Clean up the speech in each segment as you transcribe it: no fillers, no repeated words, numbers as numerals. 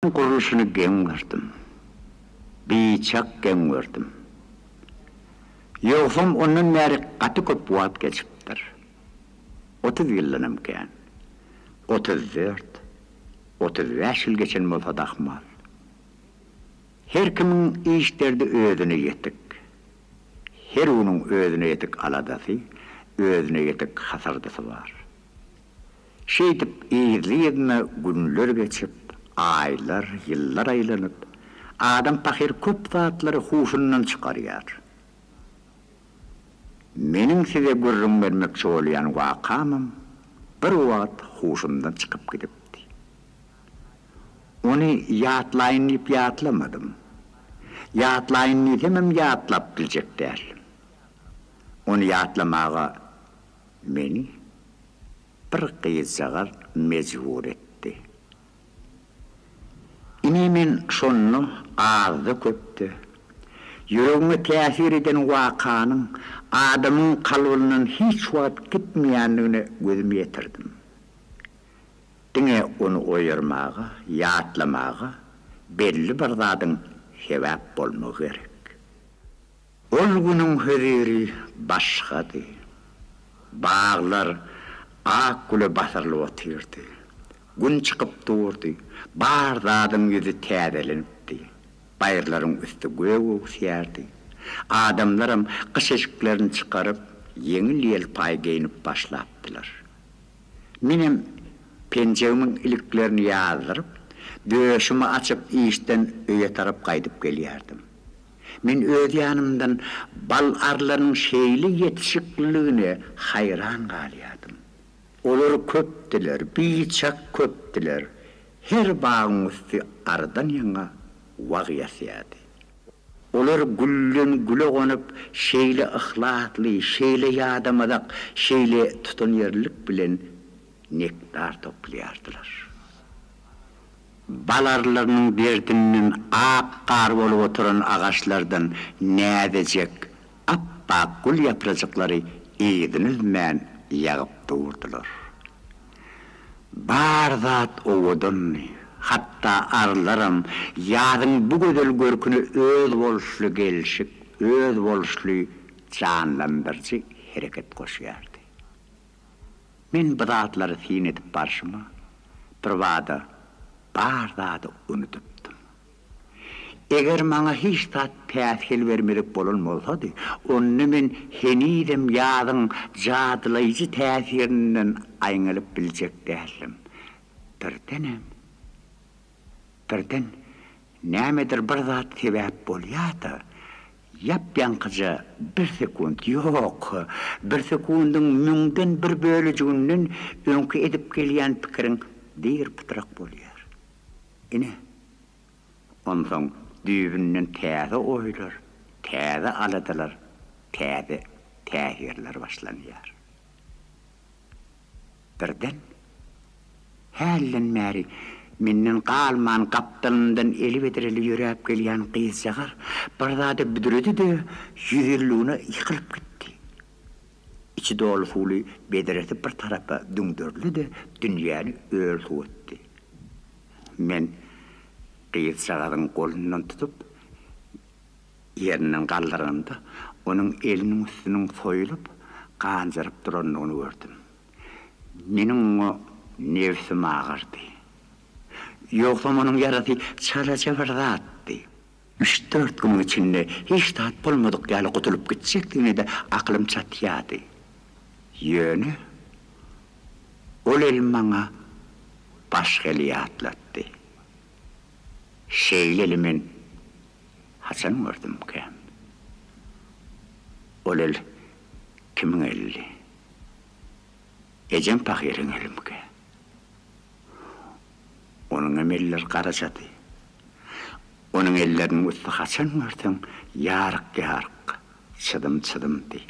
Gurluşyny geň gördüm. Biçak geň gördüm. Ýogsam ondan bäri gaty köp wagt geçipdir. 30 ýyldanam kän. 34, 35 ýyl geçen bolsa-da ahmal. Her kimiň iş derdi özüne ýetik. Her günüň özüne ýetik aladasy, özüne ýetik hasyrdysy bar. Şeýdip yzly-yzyna günler geçip, aýlar, ýyllar aýlanyp, adam pahyr köp zatlary huşundan çykarýar. Meniň size gürrüň bermekçi bolýan wakamam bir wagt huşumdan çykyp gidipdi. Ony ýatlaýyn diýip ýatlamadym. Ýatlaýyn diýsemem ýatlap biljek däl. Ony ýatlamaga meni bir gyzjagaz mejbur etdi. Ine men şonda azda-köpde ýüregiňe täsir eden wakanyň adamyň kalbyndan hiç wagt gitmeýändigine gözüm ýetirdim. Diňe ony oýarmaga, ýatlamaga belli bir zadyň sebäp bolmagy gerek. Ol günüň höziri başgady. Baglar ak güle basyrylyp otyrdy. Gün çykyp durdy. Bar zadyň ýüzi täzelenipdi. Baýyrlaryň üsti gök öwüsýärdi. Adamlaram gyş eşiklerini çykaryp, ýeňil-ýelpaý geýnip başlapdylar. Menem penjegimiň iliklerini ýazdyryp, döşümi açyp işden öýe tarap gaýdyp gelýärdim. Men öz ýanymdan bal arylarynyň şeýle ýetişikliligine haýran galýardym. Olar köpdüler, biçak köpdüler. Her bagyň üsti arydan ýaňa wag ýasýardy. Olar gülden güle gonup, şeýle yhlasly, şeýle ýadamazak, şeýle tutanýerlilik bilen nektar toplaýardylar. Bal arylarynyň derdinden ak gar bolup oturan agaçlardan näzijek, ap-ak gül ýaprajyklary yzyny üzmän ýagyp durdular. Bar zat owadandy, hatda arylaram ýazyň bu gözel görküne özboluşly gelşik, özboluşly janlandyryjy hereket goşýardy. Men bu zatlary syn edip barşyma, birbada bar zady unudypdym. Eger maňa hiç zat päsgel bermedik bolan bolsady, onda men henizem ýazyň jadylaýjy täsirinden aýňalyp biljek däldim. Birdenem, birden nämedir bir zat sebäp bolýar-da, ýap-ýaňkyja bir sekunt, ýok, bir sekundyň müňden bir bölejiginden öňki edip gelýän pikiriň dyr-pytrak bolýar. Ine, onsoň düýbünden täze oýlar, täze aladalar, täze täsirler başlanýar. Birden, hälden bäri menden galman gapdalymdan eli bedreli ýöräp gelýän gyzjagaz bir zada büdredi-de, ýüzünligine ýykylyp gitdi. Içi doly suwly bedresi bir tarapa düňderildi-de, dünýäni öl-suw etdi. Men gyzjagazyň golundan tutup, ýerinden galdyranymda, onuň eliniň üstüniň soýulyp, ganjaryp durandygyny gördüm. Meniň oňa nebsim agyrdy. Ýogsam onuň ýarasy çalaja bir zatdy. Üç-dört günüň içinde hiç zat bolmadyk ýaly gutulyp gitjekdigine-de akylym çatýardy. Ýöne ol el maňa başga eli ýatlatdy. Şeýle eli men haçan gördümkäm? Ol el kimiň elidi? Ejem pahyryň elimikä? Onuň hem elleri garajady. Onuň elleriniň üsti haçan görseň ýaryk-ýaryk, çyzym-çyzymdy.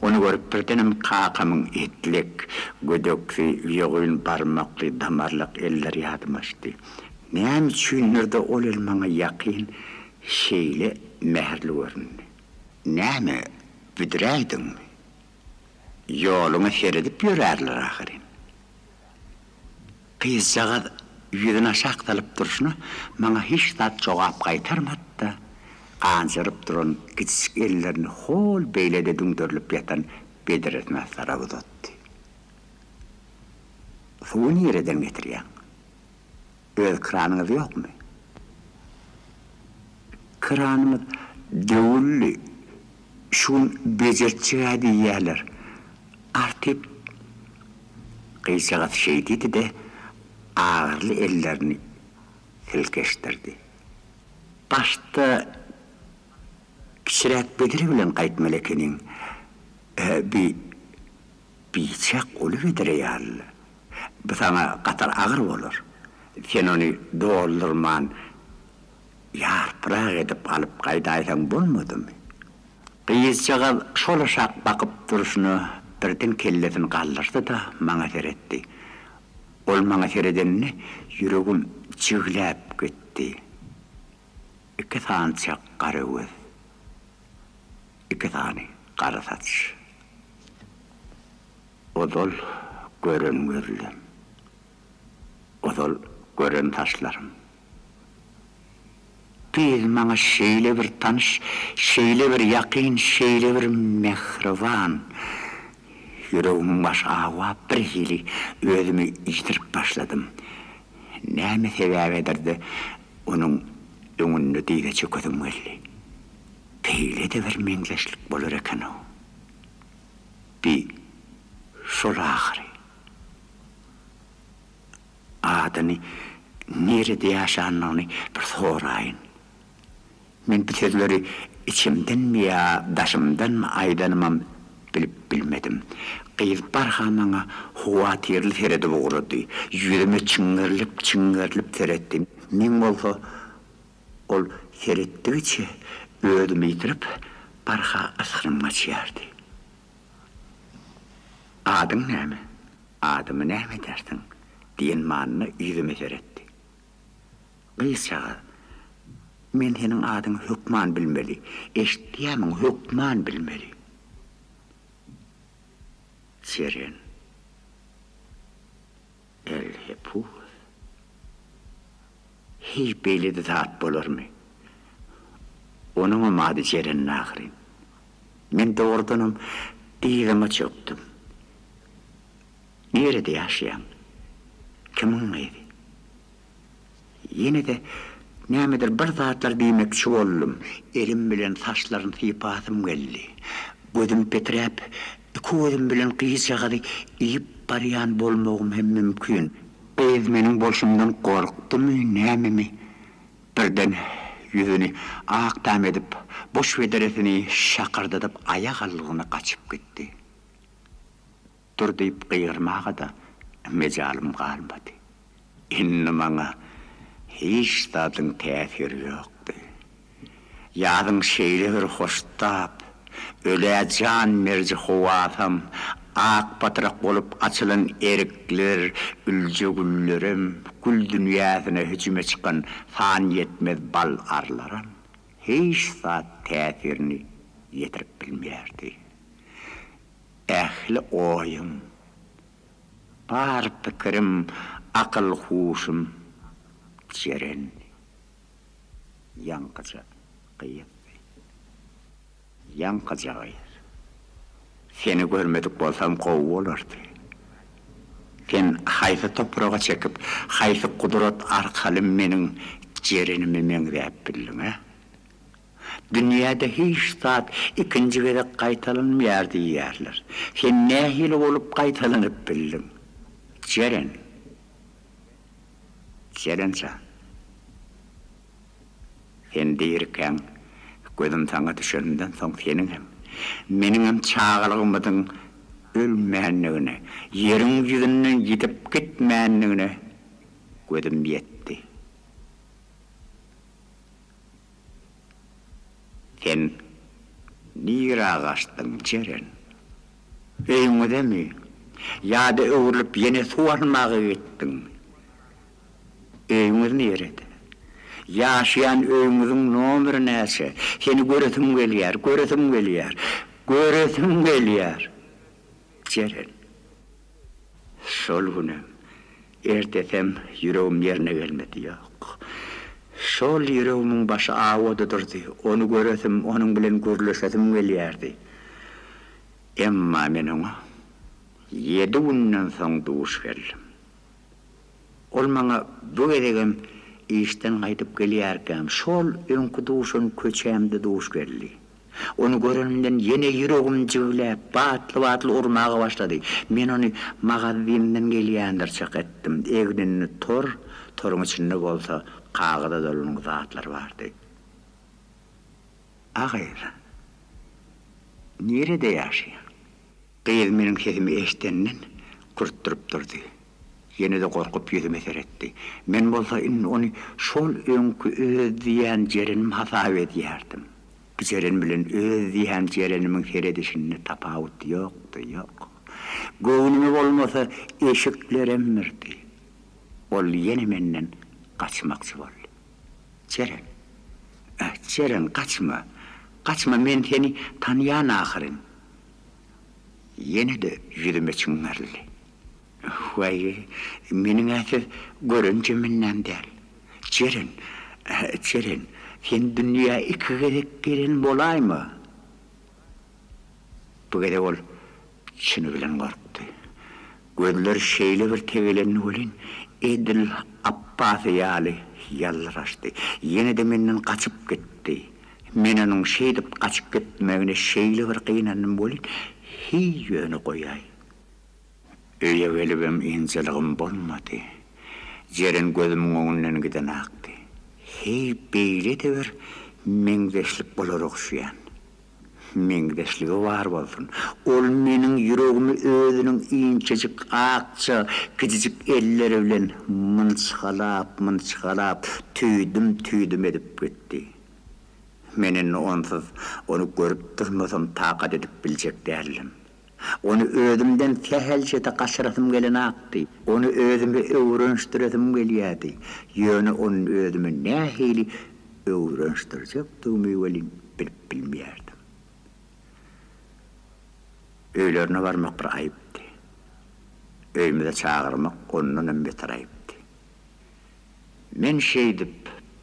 Ony görüp birdenem kakamyň etlek, gödeksi, ýogyn barmakly, damarlak elleri ýadyma düşdi. Näme üçindir-de ol el maňa ýakyn, şeýle mähirli göründi. Näme, büdräýdiňmi? Ýoluňa seredip ýörärler ahyryn. Gyzjagaz. Ýüzüni aşak salyp durşuna maňa hiç zat jogap gaýtarmady-da, ganjaryp duran kiçijik ellerini hol beýlede düňderilip ýatan bedresine tarap uzatdy. Suwy nireden getirýäň? Öz kranyňyz ýokmy? Kranymyz döwüldi. Şu gün bejertjeg-ä diýýäler. Artyp gyzjagaz şeý diýdi-de, agyrly ellerini silkeşdirdi. Başda kiçiräk bedre bilen gaýtmaly ekeniň. Bi biçak uly bedre ýaly-la. Bu saňa gaty agyr bolar. Sen ony doldurman, ýarpyrak edip alyp gaýdaýsaň bolmadymy? Gyzjagaz şol aşak bakyp durşuna birden kellesini galdyrdy-da, maňa seretdi. Ol maňa seredende ýüregim jigläp gitdi. Iki sanyçak gara göz. Iki sany gara saç. Ozal gören gözlem. Ozal gören saçlarym. Gyz maňa şeýle bir tanyş, şeýle bir ýakyn, şeýle bir mähriban. Ýüregimiň başy awap birhili özümi ýitirip başladym. Näme sebäbedir-de onuň öňünde dyza çökesim geldi. Beýle-de bir meňzeşlik bolar eken-ow. Bi şol ahyry. Adyny, nirede ýaşanyny bir soraýyn. Men bu sözleri içimdenmi ýa daşymdanmy aýdanymam bilip bilmedim. Gyz barha maňa howatyrly seredip ugrady. Ýüzüme çiňňerilip-çiňňerilip seretdi. Men bolsa ol seretdigiçe özümi ýitirip, barha ysgynym gaçýardy. Adyň näme? Adymy näme edersiň? diýen manyda ýüzüme seretdi. Gyzjagaz, men seniň adyňy hökman bilmeli, eşitýärmiň, hökman bilmeli. Jeren. Elhepus. Heý, beýle-de zat bolarmy? Onuňam ady Jerendi ahyryn. Men dogrudanam dyzyma çökdüm. Nirede ýaşaýaň? Kimiň gyzy? Ýene-de nämedir bir zatlar diýmekçi boldum. Elim bilen saçlaryny sypasym geldi. Gözüm peträp, iki gözüm bilen gyzjagazy iýip barýan bolmagym hem mümkin. Gyz meniň bolşumdan gorkdumy, nämemi, birden ýüzüni ak tam edip, boş bedresini şakyrdadyp aýak aldygyna gaçyp gitdi. Dur diýip gygyrmaga-da mejalym galmady. Indi maňa hiç zadyň täsiri ýokdy. Ýazyň şeýle bir hoştap, ölä jan beriji howasam, ak patrak bolup açylan erikler, ülje güllerem, gül dünýäsine hüjüme çykan san ýetmez bal arylaram hiç zat täsirini ýetirip bilmeýärdi. Ähli oýum, bar pikirim, akyl-huşum Jerendi. Ýaňkyja gyzdy. Ýaňkyja gyz. Seni görmedik bolsam gowy bolardy. Sen haýsy topraga çekip, haýsy gudrat arkaly meniň Jerenime meňzäp bildiň, ä? Dünýäde hiç zat ikinji gezek gaýtalanmaýar diýýärler. Sen nähili bolup gaýtalanyp bildiň? Jeren. Jeren jan. Sen dirikäň, gözüm saňa düşeninden soň seniňem, meniňem çagalygymyzyň ölmändigine, ýeriň ýüzünden ýitip gitmändigine gözüm ýetdi. Sen nirä gaçdyň, Jeren? Öýüňizemi? Ýa-da öwrülip ýene suw almaga gitdiňmi? Öýüňiz nirede? Ýaşaýan öýüňiziň nomeri näçe? Seni göresim gelýär, göresim gelýär, göresim gelýär! Jeren. Şol günem. Ertesem ýüregim ýerine gelmedi. Ýok. Şol ýüregimiň başy awady durdy. Ony göresim, onuň bilen gürleşesim gelýärdi. Emma men oňa ýedi günden soň duş geldim. Ol maňa bu gezegem işden gaýdyp gelýärkäm, şol öňki duşan köçämde duş geldi. Ony görenimden ýene ýüregim jigläp, batly-batly urmaga başlady. Men ony magazinden gelýändir çak etdim. Egninde tor, toruň içinde bolsa kagyza dolangy zatlar bardy. A gyz, nirede ýaşaýaň? Gyz meniň sesimi eşidenden kürtdürip durdy. Ýene-de gorkup ýüzüme seretdi. Men bolsa indi ony şol öňki öz diýýän Jerenim hasap edýärdim. Bu Jeren bilen öz diýýän Jerenimiň seredişinde tapawut ýokdy, ýok. Göwnüme bolmasa eşiklerem birdi. Ol ýene menden gaçmakçy boldy. Jeren. Eh, Jeren, gaçma. Gaçma, men seni tanýan ahyryn. Ýene-de ýüzüme çiňňerildi. Waý, meniň-ä siz gören jemendäm däl. Jeren, Jeren, sen dünýä iki gezek gelen bolaýma? Bu gezek ol çyny bilen gorkdy. Gözleri şeýle bir tegelendi welin, edil Apbasy ýaly ýaldyraşdy. Ýene-de menden gaçyp gitdi. Men onuň şeýdip gaçyp gitmegine şeýle bir gynandym welin, hiý ýöne goýaý. Öýe gelibem ynjalygym bolmady. Jeren gözümiň öňünden gidenakdy. Heý, beýle-de bir meňzeşlik bolar ogşaýan. Meňzeşligi bar bolsun. Ol meniň ýüregimi özüniň inçejik akja, kiçijik elleri bilen mynçgalap-mynçgalap, tüýdüm-tüýdüm edip gitdi. Men indi onsuz ony görüp durmasam takat edip biljek däldim. Ony özümden sähelçe-de gaçyrasym gelenakdy. Ony özüme öwrenişdiresim gelýärdi. Ýöne ony özüme nähili öwrenişdirjekdigimi welin bilip bilmeýärdim. Öýlerine barmak bir aýypdy. Öýümize çagyrmak ondanam beter aýypdy. Men şeýdip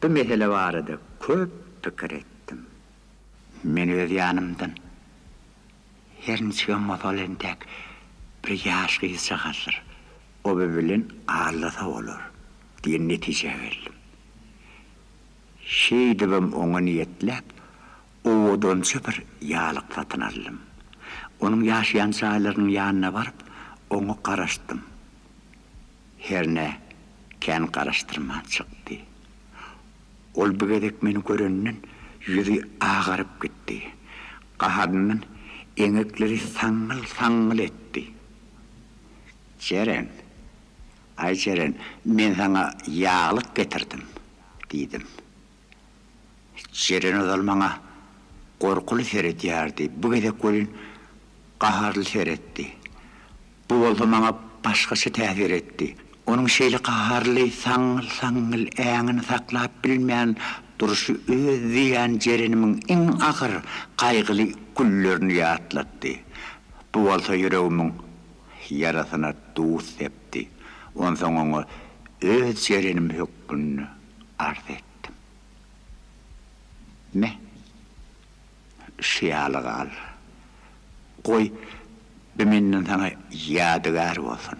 bu mesele barada köp pikir etdim. Men öz ýanymdan Her niçigem bolsa ol entäk bir ýaş gyzjagazdyr, oba bilen aldasa bolar diýen netijä geldim. Şeýdibem oňa niýetläp, owadanja bir ýalyk satyn aldym. Onuň ýaşaýan jaýlarynyň ýanyna baryp, oňa garaşdym. Hernä kän garaşdyrman çykdy. Ol bu gezek meni görenden ýüzi agaryp gitdi. Gaharyndan eňekleri saňňyl-saňňyl etdi. Jeren, aý Jeren, men saňa ýaglyk getirdim, diýdim. Jeren ozal maňa gorkuly seredýärdi, bu gezek welin gaharly seretdi. Bu bolsa maňa başgaça täsir etdi. Onuň şeýle gaharly, saňňyl-saňňyl äňini saklap bilmän durşy öz diýýän Jerenimiň iň agyr, gaýgyly günlerini ýatlatdy. Bu bolsa ýüregimiň ýarasyna duz sepdi. Onsoň oňa öz Jerenim hökmünde arz etdim. Me, şu ýalygy al. Goý, bu menden saňa ýadygär bolsun.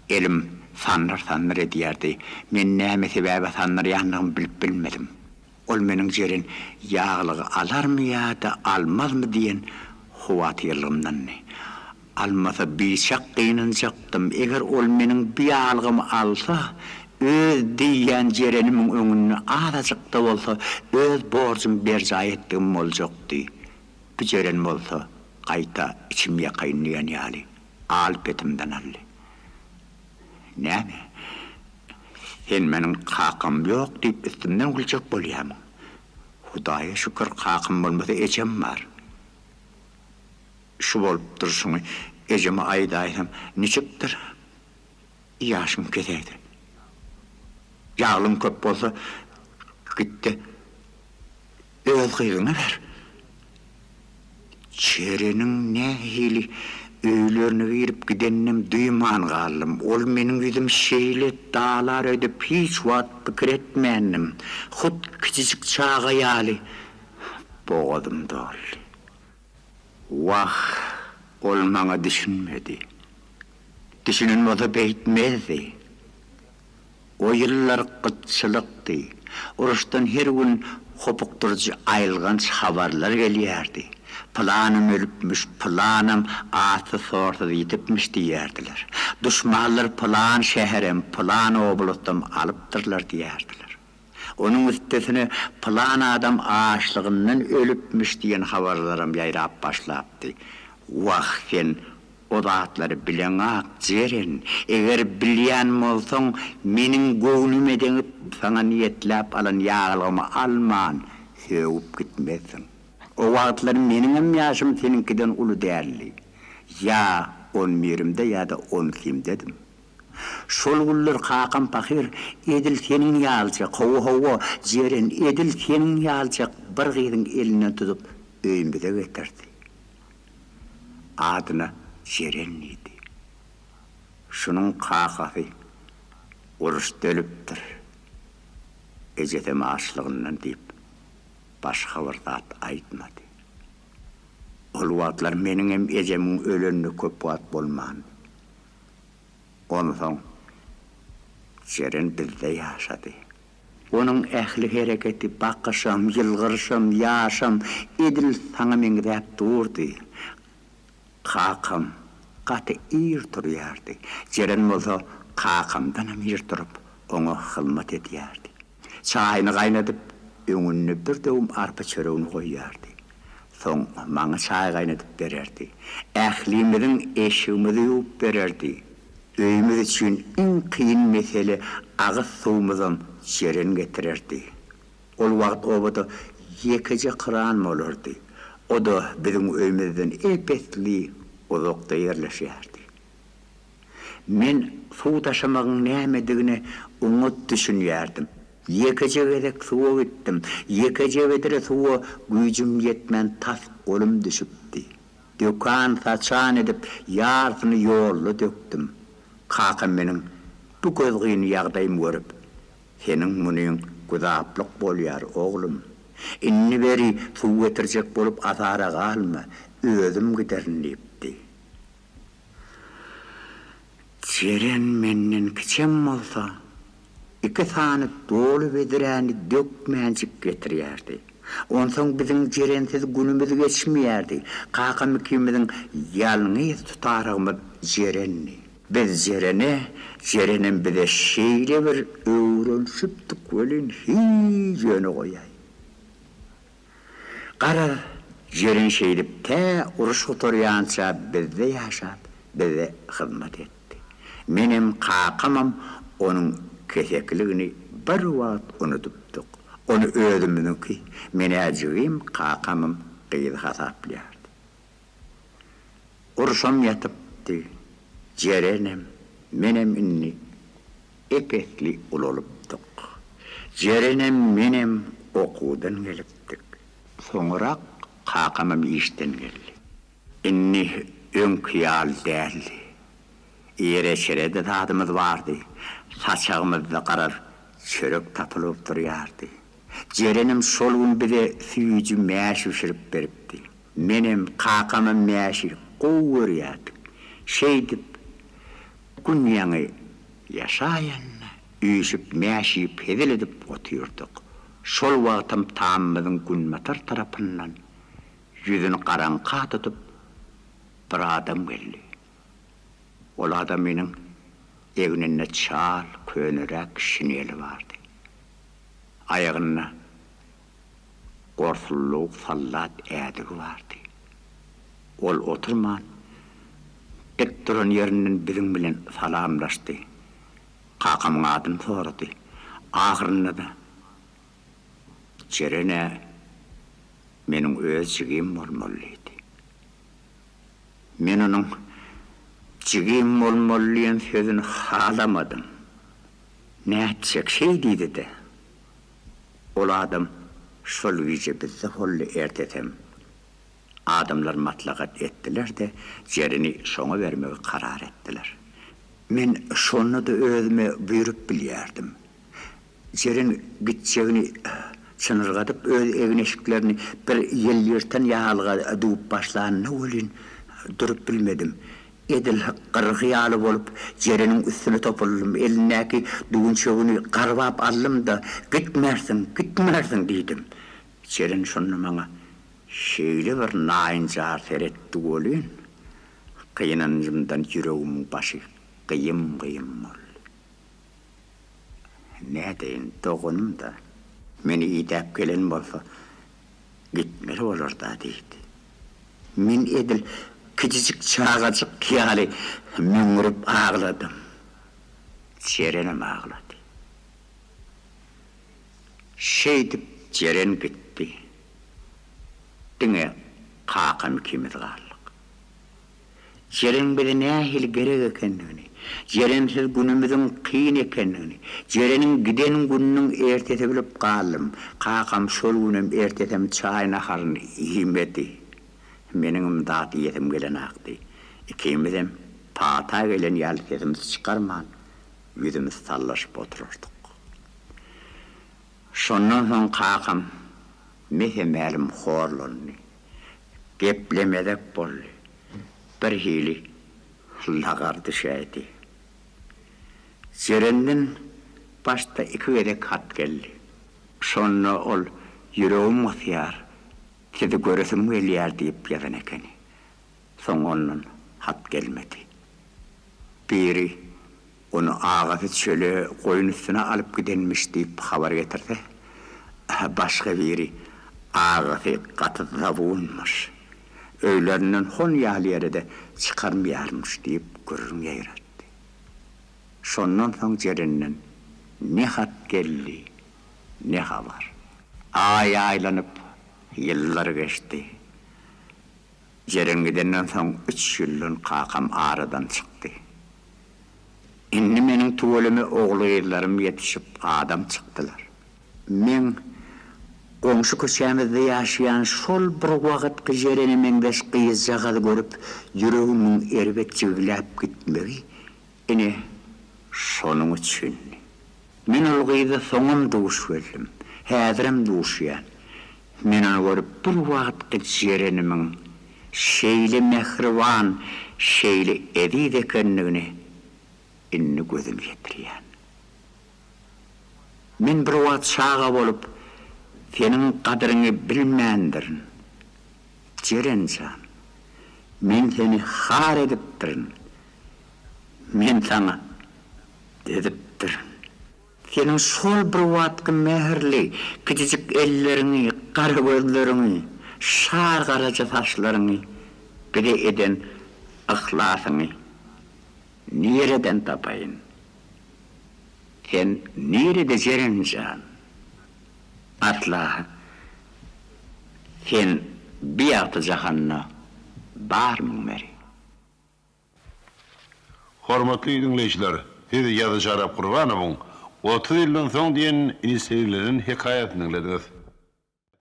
Elim sandyr-sandyr edýärdi. Men näme sebäbe sandyrýandygymy bilip bilmedim. Ol meniň Jeren ýaglygy alarmy ýa-da almazmy diýen howatyrlygymdandy. Almasa biçak gynanjakdym. Eger ol meniň bu ýaglygymy alsa, öz diýýän Jerenimiň öňünde azajyk-da bolsa öz borjumy berjaý etdigim boljakdy. Bu Jeren bolsa gaýta içim ýakaýyn diýen ýaly al-petimden aldy. Näme, sen meniň kakam ýok diýip üstümden güljek bolýamyň? Hudaýa şükür kakam bolmasa ejem bar. Şu bolup durşuňy ejeme aýdaýsam niçikdir? Ýaşyň kesäýse. Ýaglyň köp bolsa git-de öz gyzyňa ber. Jereniň nähili. öýlerine girip gideninem duýman galdym. Ol meniň ýüzüm şeýle dalar öýdüp hiç wagt pikir etmändim. Hut kiçijik çaga ýaly bogazym doldy. Wah, ol maňa düşünmedi. Düşünen bolsa beýtmezdi. O ýyllar gytçylykdy. Uruşdan her gün hopukdyryjy aýylganç habarlar gelýärdi. Pylanam ölüpmiş, pylanam atsyz-sorsuz ýitipmiş diýýärdiler. Duşmanlar pylan şäherem, pylan oblastam alypdyrlar diýýärdiler. Onuň üstesine pylan adam açlygyndan ölüpmiş diýen habarlaram ýaýrap başlapdy. Wah, sen o zatlary bileňak, Jeren. Eger bilýän bolsaň, meniň göwnüme deňip, saňa niýetläp alan ýaglygymy alman, sögüp gitmezdiň. O wagtlar meniňem ýaşym seniňkiden uly däldi. Ýa on birimde ýa-da on ikimdedim. Şol günler kakam pahyr edil seniň ýalyjak, hawa-hawa, Jeren, edil seniň ýalyjak bir gyzyň elinden tutup öýümize getirdi. Adyna Jeren diýdi. Şunuň kakasy uruşda ölüpdir, ejesem açlygyndan diýip, başga bir zat aýtmady. Ol wagtlar meniňem ejemiň ölenine köp wagt bolmandy. Onsoň Jeren bizde ýaşady. Onuň ähli hereketi, bakyşam, ýylgyryşam, ýaşam edil saňa meňzäp durdy. Kakam gaty ir turýardy. Jeren bolsa kakamdanam ir turup, oňa hyzmat edýärdi. Çaýyny gaýnadyp, öňünde bir döwüm arpa çöregini goýýardy. Soň maňa çaý gaýnadyp bererdi. Ählimiziň eşigimizi ýuwup bererdi. Öýümiz üçin iň kyn mesele agyz suwumyzam Jeren getirerdi. Ol wagt obada ýekeje kran bolardy. O-da biziň öýümizden ep-esli uzakda ýerleşýärdi. Men suw daşamagyň nämedigine oňat düşünýärdim. Ýekeje gezek suwa gitdim. Ýekeje bedre suwa güýjüm ýetmän tas golum düşüpdi. Dökan-saçan edip ýarsyny ýolda dökdüm. Kakam meniň bu gözgyny ýagdaýymy görüp, Seniň munyň güzaplyk bolýar, oglum. Indi beri suw getirjek bolup azara galma, özüm giderin diýipdi. Jeren menden kiçem bolsa, iki sany doly bedräni dökmänjik getirýärdi. Onsoň biziň Jerensiz günümiz geçmeýärdi. Kakam ikimiziň ýalňyz tutarygymyz Jerendi. Biz Jerene, Jerenem bize şeýle bir öwrenişipdik welin, hiý, ýöne goýaý. Garaz, Jeren şeýdip tä uruş gutarýança bizde ýaşap, bize hyzmat etdi. Menem, kakamam onuň kesekiligini bir wagt unudypdyk. Ony özümiziňki, men-ä jigim, kakamam gyzy hasaplaýardy. Urşam ýatypdy, Jerenem, menem indi ep-esli ulalypdyk. Jerenem, menem okuwdan gelipdik. Soňurak kakamam işden geldi. Indi öňki ýaly däldi. Iýere-içere-de zadymyz bardy. Saçagymyzda garaz çörek tapylyp durýardy. Jerenem şol gün bize süýji mäş bişirip beripdi. Menem, kakamam mäşi gowy görýärdik. Şeýdip, Gün ýaňy ýaşaýanda, üýşüp mäş iýip hezil edip otyrdyk. Şol wagtam tamymyzyň günbatar tarapyndan ýüzüni garaňka tutup bir adam geldi. Ol adamynyň egninde çal köneräk şineli bardy. Aýagynda gorsulluk sallat ädigi bardy. Ol oturman, dik duran ýerinden biziň bilen salamlaşdy. Kakamyň adyny sorady. Ahyrynda-da, Jeren-ä meniň öz jigim bolmaly diýdi. Men onuň jigim bolmaly diýen sözüni halamadym. Nätjek, şeý diýdi-de. Ol adam şol gije bizde boldy, ertesem. Adamlar maslahat etdiler-de, Jereni şoňa bermegi karar etdiler. Men şonda-da özüme buýrup bilýärdim. Jeren gitjegini çynyrgadyp, öz egin-eşiklerini bir ýelýyrtan ýaglyga düwüp başlanda welin, durup bilmedim. Edil gyrgy ýaly bolup, Jereniň üstüne topuldym, elindäki düwünçegini garbap aldym-da, Gitmersiň, gitmersiň! diýdim. Jeren şonda maňa şeýle bir naýynjar seretdi welin, gynanjymdan ýüregimiň başy gyýym-gyýym boldy. Nädeýin, doganym-da, meni idäp gelen bolsa, gitmeli bolar-da, diýdi. Men edil kiçijik çagajyk ýaly möňňürip agladym. Jerenem aglady. Şeýdip Jeren gitdi. Diňe kakam ikimiz galdyk. Jeren bize nähili gerek ekendigini, Jerensiz günümiziň kyn ekendigini, Jereniň giden gününiň ertesi bilip galdym. Kakam şol günem ertesem çaý-naharyny iýmedi. Meniňem zat iýesim gelenakdy. Ikimizem pata gelen ýaly sesimizi çykarman, ýüzümiz sallaşyp oturardyk. Şondan soň kakam mese-mälim horlandy. Geplemezek boldy. Birhili lagar düşäýdi. Jerenden başda iki gezek hat geldi. Şonda ol Ýüregim gysýar, sizi göresim gelýär diýip ýazan ekeni. Soň ondan hat gelmedi. Biri Ony agasy çöle goýun üstüne alyp gidenmiş diýip habar getirse, başga biri agasy gaty zabunmyş, öýlerinden hon ýaly ýere-de çykarmaýarmyş diýip gürrüň ýaýratdy. Şondan soň Jerenden ne hat geldi, ne habar. Aý aýlanyp, ýyllar geçdi. Jeren gidenden soň üç ýyldan kakam aradan çykdy. Indi meniň tüweleme ogul-gyzlarym ýetişip adam çykdylar. Meň goňşy köçämizde ýaşaýan şol bir wagtky Jerene meňzeş gyzjagazy görüp ýüregimiň erbet jigläp gitmegi ine şonuň üçindi. Men ol gyza soňam duş geldim. Häzirem duşýan. Men ony görüp bir wagtky Jerenimiň şeýle mähriban, şeýle eziz ekenligine indi gözüm ýetirýän. Men bir wagt çaga bolup, seniň gadyryňy bilmändirin. Jeren jan, men seni har edipdirin. Men saňa dözüpdirin. Seniň şol bir wagtky mähirli kiçijik elleriňi, gara gözleriňi, şar garaja saçlaryňy, bize eden yhlasyňy nireden tapaýyn? Sen nirede Jeren jan? Asla sen bi ýagty jahanda barmyň beri? Hormatly diňleýjiler, siz ýazyjy Arap Gurbanowyň 30 ýyldan soň diýen inisiirlenen hekaýasyny diňlediňiz.